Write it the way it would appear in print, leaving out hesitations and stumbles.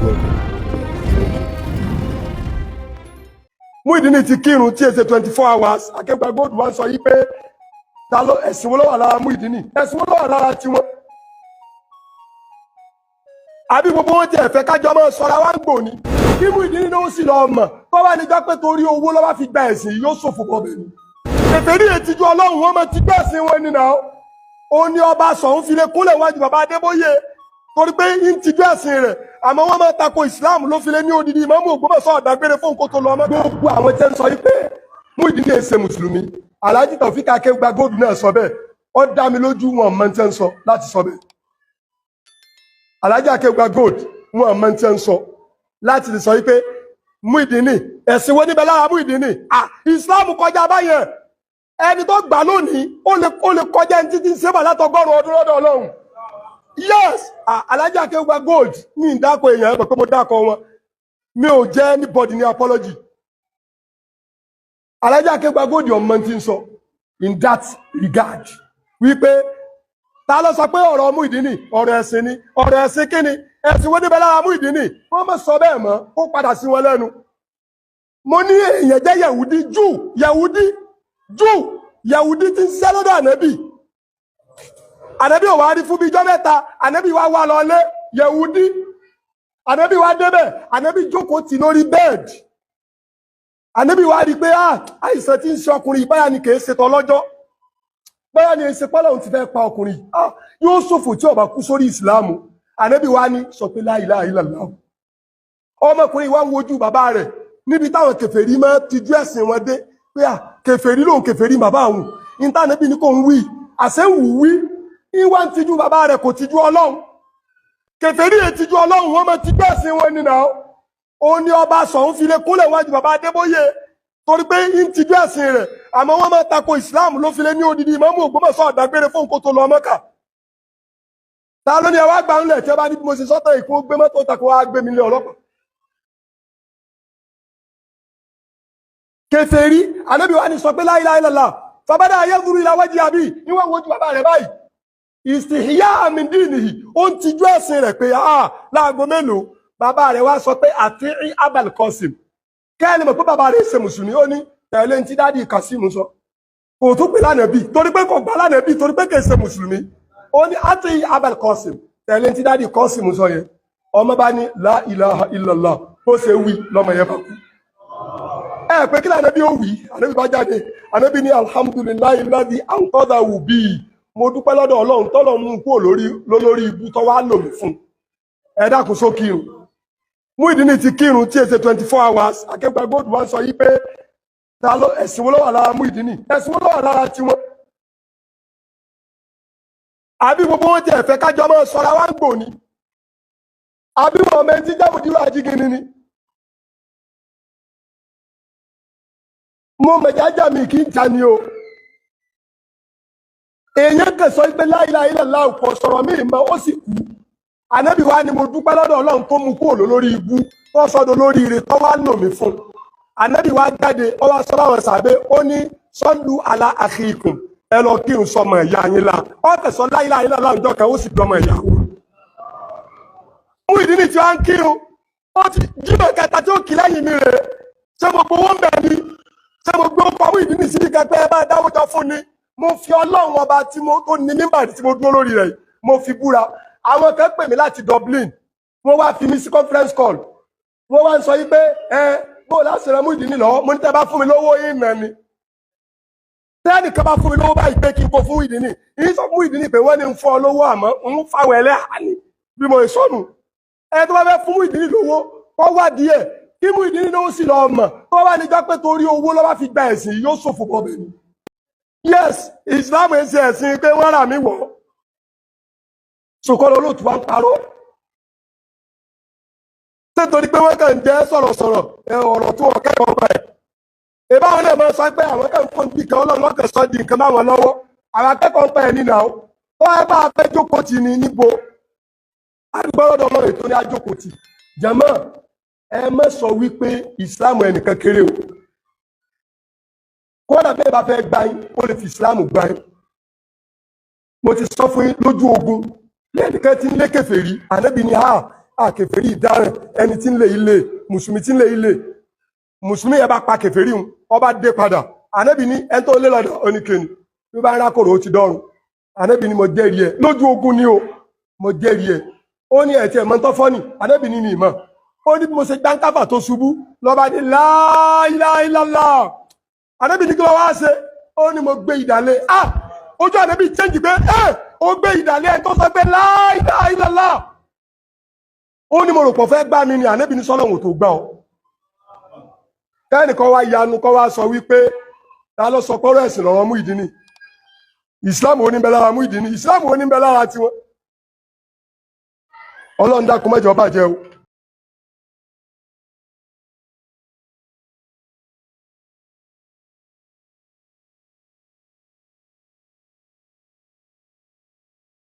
Welcome. Muyideen ti kírun tí èsè 24 hours. Akéwà Gold wá ń sọ yí pé ta ló ẹ̀sìn wo ló wà lára Muyideen, ẹ̀sìn wo ló wà lára tiwọn? Àbí gbogbo wọn ti ẹ̀fẹ́ kájọ máa sọra wá ń gbò ní kí Muyideen náà ó sì lọ mọ̀ tó bá ní jọ pé torí owó ló bá fi gba ẹ̀sìn yìí, yóò ṣòfò bọ̀ bẹ́ẹ̀ ni. Kèfèrí ètìjú Ọlọ́run, wọn máa ti gbé ẹ̀sìn wọn nínú àwọn. Ó ní ọba sọ̀hún fi lè kúnlẹ̀ wájú bàbá Adébóyè torí pé ń tijú ẹ̀sìn rẹ̀, àmọ́ wọ́n máa tako Islam ló fi lé ní odidi ìmáàmù Ògbómọ̀ṣọ́ ọ̀dàgbére fún kó tó lọ ọmọ. Gbogbo àwọn tẹ́ ń sọ yìí pé Muyideen lè ṣe mùsùlùmí, Alhaji Taofik Akéwùgbà Gold náà sọ bẹ́ẹ̀, ó dá mi lójú wọn mọ tẹ́ ń sọ láti sọ bẹ́ẹ̀. Alhaji Akéwùgbà Gold, wọn mọ tẹ́ ń sọ láti lè sọ yìí pé Muyideen, ẹ̀sìn wo níbẹ̀ lára Muyideen? Ah, Islam kọjá báyẹn. Ẹni tó gbà lónìí, ó lè kọjá ẹni títí ń ṣe bà látọgọ́rùn ọdún lọ́dọ̀ Ọlọ́run. Yes, Alhaji Akéwùgbà Gold mi ń dákọ èèyàn ẹ pé mo dákọ wọn, mi ò jẹ́ anybody ní apology. Alhaji Akéwùgbà Gold ọmọ tí ń sọ in that regard wípé ta ló sọ pé ọ̀rọ̀ Muyideen ọ̀rọ̀ ẹ̀sìn ni? Ọ̀rọ̀ ẹ̀sìn kí ni? Ẹ̀sìn wo níbẹ̀ lára Muyideen? Wọ́n mọ̀ sọ bẹ́ẹ̀ mọ́, kó padà sí wọn lẹ́nu. Mo ní èèyàn jẹ́ Yẹ̀wùdí jù, Yẹ̀wùdí jù, Yẹ̀wùdí tí ń ṣiṣẹ́ lọ́dọ̀ Ànábì. Ànábì ò wá rí fún bí ijọ́ mẹ́ta, Ànábì wá wá lọlé Yẹ̀wùdí. Ànábì wá débẹ̀, Ànábì jókòó tì lórí bed. Ànábì wá rí i pé, ah, àìsàn tí ń ṣe ọkùnrin báyà ni kìí ṣe tọlọ́jọ́, báyà ni èsì pọ́lọ́hún ti fẹ́ pa ọkùnrin, ah, yóò ṣòfò tí ó bá kú sórí Ìsìláàmù. Ànábì wá ní sọ pé la ilaha illallah. Ọmọkùnrin wá ń wojú bàbá rẹ̀ níbi táwọn kèfèrí máa tijú ẹ̀sìn wọn dé pé à kèfèrí lòun, kèfèrí bàbá òun. Ìtànàbí ní kò ń wí àṣẹ ń wù wí, ìwà ń tijú bàbá rẹ̀, kò tijú Ọlọ́run. Kèfèrí ètijú Ọlọ́run, wọn máa tijú ẹ̀sìn wọn nínú àwọn. Ó ní ọba sọ̀hún fi lè kúnlẹ̀ wájú bàbá Adébóyè torí pé ń tijú ẹ̀sìn rẹ̀, àmọ́ wọ́n máa tako Islam ló fi lé ní odidi ìmáàmù Ògbómọ̀ṣọ́ ọ̀dàgbére fún kó tó lọ Mọ́kà. Ta ló ní ẹ wá gbà ńlẹ̀? Tí ẹ bá ní bí mo ṣe sọ́tọ̀ ìkún gbé mọ́tò tako wá gbé mi lé ọlọ́pàá. Kèfèrí, Ànábì wa ní sọ pé la ilaha illallah. Fàbádà ayélujára ìlàwájú àbí níwọ̀n wojú bàbá rẹ̀ báyìí, ìsìnyá àmì dìní, ó ń tijú ẹ̀sìn rẹ̀ pé ah, láago mélòó? Bàbá rẹ̀ wá sọ pé àti Abal Qasim kẹ́ni mọ̀ pé bàbá rẹ̀ ṣe mùsùlùmí. Ó ní tẹ̀lé ní tí daddy Kasim sọ. Kò tún pè lánàbí torí pé kò gbà lánàbí, torí pé kì í ṣe mùsùlùmí. Ó ní àti Abal Qasim, tẹ̀lé ní tí daddy Kasim sọ yẹn. Ọmọ bá ní la ilaha illallah. Bó ṣe wí lọ́mọ yẹn bá kú. Ẹ pé kí lànàbí ó wí? Ànàbí bá jáde, ànàbí ní alhamdulillahi alladhi anqadhahu bi, mo dúpẹ́ lọ́dọ̀ Ọlọ́run tọ́lọ́ mú kúrò lórí lórí ibú tó wá lò mí fún. Ẹ dákun, só kírun? Muyideen ti kírun tí èsè 24 hours. Akéwà Gold wá ń sọ yí pé ta ló ẹ̀sìn wo ló wà lára Muyideen, ẹ̀sìn wo ló wà lára tiwọn? Àbí gbogbo wọn ti ẹ̀fẹ́ kájọ máa sọra wá ń gbò ní? Àbí wọn mẹ́tí jábòdìrú àjígini ni? Mo mẹjájà mi kì í jà ní o. Èèyàn kàn sọ pé la ilaha illallah, kò sọ̀rọ̀ mí mọ́, ó sì kú. Ànábì wa ni mo dúpẹ́ lọ́dọ̀ Ọlọ́run tó mú kúrò lórí ibú tó sọ́dọ̀ lórí ire tó wá lò mí fún. Ànábì wa jáde, ó wá sọ báwọn sàbẹ̀, ó ní sallu ala akhikum, ẹ lọ kírun sọmọ ìyá yín la. Ó kẹsàn la ilaha illallah ọjọ́ kan, ó sì dọmọ ìyá wọn. Muyideen tí wọ́n ń kírun, ó ti jímọ̀ kẹta tí ó kì lẹ́yìn mi rèé. Ṣé mo gbowó ń bẹ̀ ni? Ṣé mo gbé ọkọ̀ Muyideen síbi kẹpẹ́ ẹ bá dáwọ́jọ fún ni? Mo fi Ọlọ́run ọba tí mo tó ní mímbà tí mo dúró lórí rẹ̀, mo fi búra. Àwọn kan pè mí láti Dublin, wọ́n wá fi mí sí conference call, wọ́n wá ń sọ yí pé ẹ bó láti rẹ Muyideen lọ́wọ́. Mo ní tẹ́ bá fún mi lówó yín nà ni. Tẹ́nì kan bá fún mi lówó báyìí pé kí n kó fún Muyideen, yín sọ fún Muyideen pé wọ́n ní ń fún ọ lówó, àmọ́ ń fáwọn ẹlẹ́hàá ni bí mo sọnù. Ẹ tó bá fẹ́ fún Muyideen lówó, kó wádìí ẹ̀ kí Muyideen lówó sì lọ mọ̀ tó bá níjọ́ pé torí owó ló bá fi gba ẹ̀sìn, yóò ṣòfò bọ̀ bẹ́ẹ̀ ni. Yes, Islam ẹ̀ ṣe ẹ̀sìn pé wọ́n rà mí wọ̀ sòkòlò olóòtú wa ń parọ́ nítorí pé wọ́n kàn ń jẹ́ sọ̀rọ̀sọ̀rọ̀ ẹ, ọ̀rọ̀ tí wọ́n kẹ́kọ̀ọ́ pa ẹ̀. Ìbáwọn náà máa sọ pé àwọn kan fún bí kan Ọlọ́run lọ́kàn sọ di nǹkan máwọn lọ́wọ́. Àwọn akẹ́kọ̀ọ́ ń pa ẹ̀ nínú àwọn. Tó ẹ bá fẹ́ jókòó tì ní níbo. Àdúgbò lọ́dọ̀ Ọlọ́run ètò ní àjókòó tì. Jàmọ́, ẹ má sọ wípé Ìsìláàmù ẹnìkan kéré o. Kódà bẹ́ẹ̀ bá fẹ́ gbá yín, ó lè fi Ìsìláàmù gbá yín. Mo ti sọ fún yín lójú ogun. Lẹ́nìkan tí ń lé kèfèrí, Ànábì ni ha Kèfèrí ìdáràn, ẹni tí ń lé ilé mùsùlùmí, tí ń lé ilé mùsùlùmí yẹn bá pa kèfèrí hun, ọba dé padà. Ànábì ní ẹni tó lé lọ́dọ̀ oníkeni bí bá ń rákòrò, ó ti dọ́run. Ànábì ní mo jẹ́rìí ẹ lójú ogun ni o, mo jẹ́rìí ẹ. Ó ní ẹ̀ tí ẹ̀ mọ́ ń tọ́ fọ́nì. Ànábì ní mi ìmọ̀. Ó ní bí mo ṣe gbáǹkáfà tó ṣubú lọ́ba ní la ilaha illallah. Ànábì ní kí ló wá ṣe? Ó ní mo gbé ìdálé. Ah, ojú ànábì change pé ẹ ó gbé ìdálé ẹ tó sọ pé la ilaha illallah. Ó ní mo rò pọ̀ fẹ́ gbá mi ni. Ànábì ní sọ́lọ́hùn tó gbá ọ. Kẹ́nìkan wá yanu kọ́ wá sọ wípé ta ló sọ pọ́rọ̀ ẹ̀sìn lọ́rọ̀ Muyideen? Islam wo ní bẹ lára Muyideen? Islam wo ní bẹ lára tiwọn? Ọlọ́run dákun mẹ́jọ bàjẹ́ o.